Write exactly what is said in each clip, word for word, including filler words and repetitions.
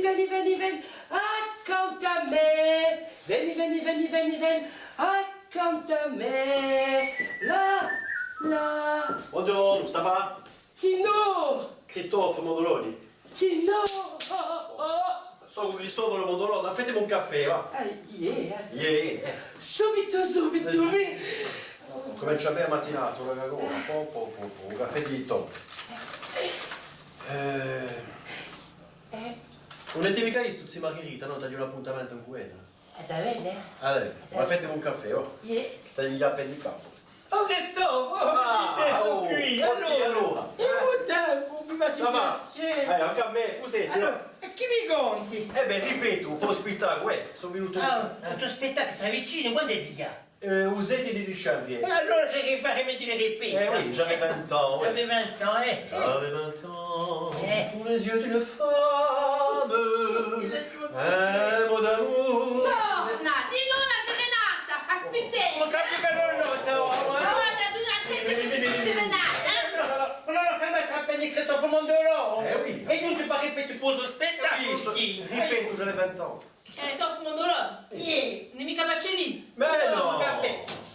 Veni, veni, veni, accantu à mè. Veni, veni, veni, veni, veni, accantu à mè. Là, là. Bonghjornu, ça va? Tinò! Cristoffu Mondoloni. Tinò! Oh, oh. Sò Cristofanu Mondoloni, fà mi un caffè, và. Ah, iè, eh. Iè, eh. Subitu, subitu, mi. Cumencia bè a matinata, ora chì ancora, po, po, po, po, un caffè di top. Eh. Eh. Ùn l'avete micca vistu, zì Margherita, nò? T'aghju un appuntamentu cù ella. Hè da vene? Allez, và, fà mi un caffè, oh. Iè. Chì t'aghju appena in capu. Oh, Cristofù, oh, ah, site, sò quì. Oh, zì, allora. Allora. È u tempu, mi face piacè. Ça va? Eh, ancu à mè, cusì, allora, è chì mi conti? Eh bè, ripetu, u to spettaculu, eh, sò vinutu. Ah, u to spettaculu s'avvicina, quandu hè chì hè? Eh, u sette di dicembre. È allora ci hè chì fà, mi deve ripetere. Eh oui, j'avais vingt ans, oui. J'avais vingt ans, eh. J'avais vingt ans. Eh. Pour les yeux d'une femme, un mot d'amour. Torna, dì nò a serenata, aspetta. Ma capisci chì ùn nota, oh, eh? Ma guarda, tù a te serenata, eh? Ma ùn l'hà micca appena Cristofù Mondoloni? Eh oui. È ùn ti pare, ripetu, u to spettaculu? Sì, ripetu, j'avais vingt ans. Eh, Cristofù Mondoloni? Iè. Ùn hè micca Pacelli? Ma nò!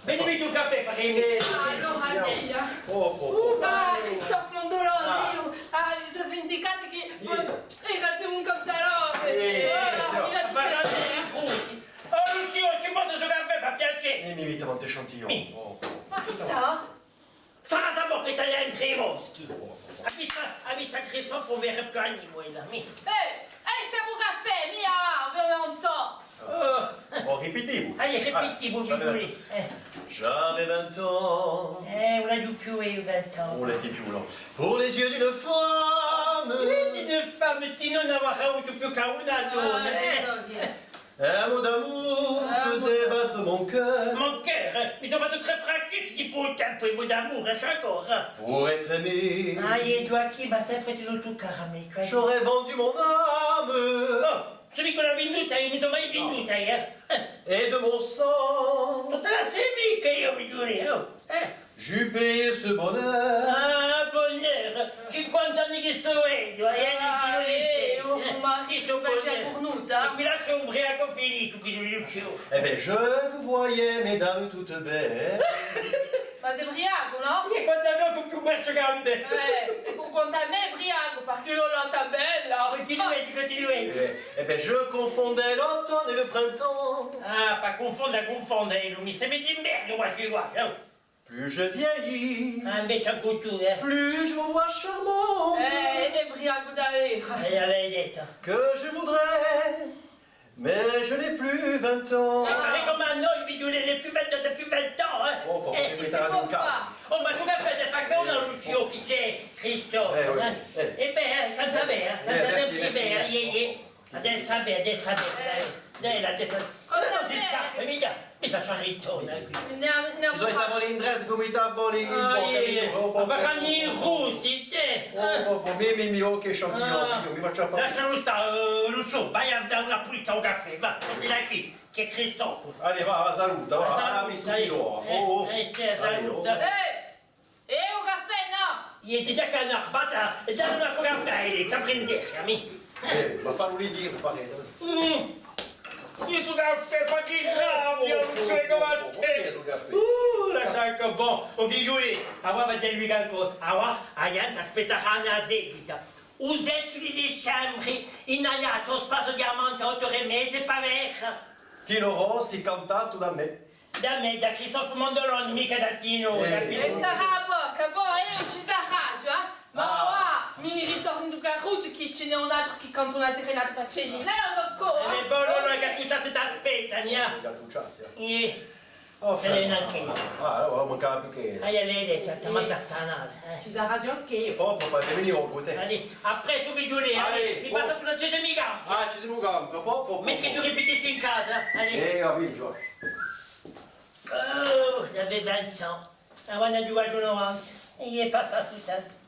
Veni, mi dà un caffè, fà mi. Ah, allora, sì, eh. Oh, oh, oh. Ah, Cristofù Mondoloni, ah, eiu, ah, mi sò dimenticata chì, eh, era un cantadore. Eh, eh, mi dà un caffè. Oh, Luciu, ci porti stu caffè, fà piacè? Mi, mi, mi, t'avanti, échantillon. Mi. Oh. Ma chì t'hà? Fà sapè chì t'hà indrentu i boschi. Hà vistu, hà vistu à Cristofù, ùn vede più à nimu, quella, mi. Eh, eh, simu caffè, mia, ùn vede un to. Oh. Oh, ripetimu. Allez, ripetimu, ah, j'avais vingt ans. Eh. J'avais vingt ans. Eh, ùn l'aghju più eiu vinti anni. Ùn l'avete più, nò. Pour les yeux d'une femme. Eh, d'une femme, ti ùn avarà avutu più chè una donna, eh. Ah, eh, ok. Un mot d'amour faisait battre mon cœur. Mon cœur, eh? Mi sò fattu trè fracassi di pò tempu, un mot d'amour, eh, chacun, eh. Pour être aimé. Ah, è Ghjuacchinu, ma sempre ti sò tù caru à mè, Ghjuacchinu. J'aurais vendu mon âme. Oh, s'è mi l'hà vinduta, eiu ùn mi sò mai vinduta, eh. Eh. Et de mon sang. Tutta a sè micca eiu, figliulè, oh. Eh. J'eus payé ce bonheur. Ah, bonheur! Cinquanta anni chì sò veduva, eh, ah, eh, oh, ma chì sò bonheur! È quì l'altru hè un briacu finitu, quì, Luciu. Eh ben, je vous voyais, mesdames toutes belles. Ma sì briacu, nò? È quantu hè più questu chè à mè. Eh, è quantu à mè briacu, perchè l'altra hè bella. Cuntinueti, cuntinueti. Eh, eh ben, je confondais l'automne et le printemps. Ah, pà cunfonda, cunfonda, eh, mi sembra di merda, guarda, guarda, oh. Plus je vieillis, ah, invece ancu tù, eh, plus je vous vois charmante. Eh, hè briacu da veru. Eh, a l'hai detta. Que je voudrais, mais je n'ai plus vingt ans. Eh, pare cum'è à noi, figliulè, n'hè più vinti, n'hè più vinti anni, eh. Oh, pò, eh, chì si pò fà? Oh, ma stu caffè ti fà cà una Luciu, chì ci hè, Cristo, eh, eh? Eh bè, eh, canta bè, eh, canta sempre bè, iè, iè. Adessu hè bè, adessu hè bè. Eh. Dai, adessu hè bè. Cosa si scappa, mì, mì s'ascia rittorna quì. Ci sò i tavuli indrentu cum'è i tavuli in bocca, iè, iè. Ma parla in russu, tè. Oh, oh, oh, mì, mì, mì, oh, chì échantillon, mi facciu à parte. Lascialu stà, eh, Luciu, vai à dà una pulita à u caffè, và, veni quì, chì hè Cristofù. Allez, và, và, saluta, và, và, saluta. Oh, oh. Eh, eh, saluta. Allez, oh. Eh! È u caffè nò! Iè, ti dà chì a bata, è dà una caffè, è s'apprende, mì. Eh, ma fallu li dì, pare. Mm. Quessu caffè, ma chì rabbia, ùn ci vole cum'è à tè. Chì hè stu caffè? Uh, lascia chì bon. O figliulè, avà v'aghju da dì qualcosa. Avà, a ghjente aspetta a seguita. U sette di dicembre, in Aiacciu, à u Spazio Diamante, ottu ore è mezu, pà vede. Tino Rossi, cantatu da mè. Da mè, da Cristofù Mondoloni, micca da Tino, eh. È sarà a bocca, bò, eh, ùn ci sarà, eh? Ma avà, mi ne ritornu in u carrughju chì ci n'hè un altru chì canta una serenata pà Celina, eh, ancora. Eh, bò, allora, Gattucciati t'aspetta, nò? Gattucciati, eh. Iè. Oh, ferma. Ah, allora, mancava più chè... Ah, iè, lei hè detta, ma tartanata, eh. Ci sarà ghjà chì... Oh, pà, pà, veni, oh, cù tè. Allez, à prestu, figliulè, eh. Allez, mi passa tù, ùn ci sè micca. Ah, ci semu in campu, pò, pò, pò. Metti chì tù ripetissi in casa, allez. Eh, capitu. Oh, j'avais vingt ans. Avà n'aghju quasi novanta. È hè passatu u tempu.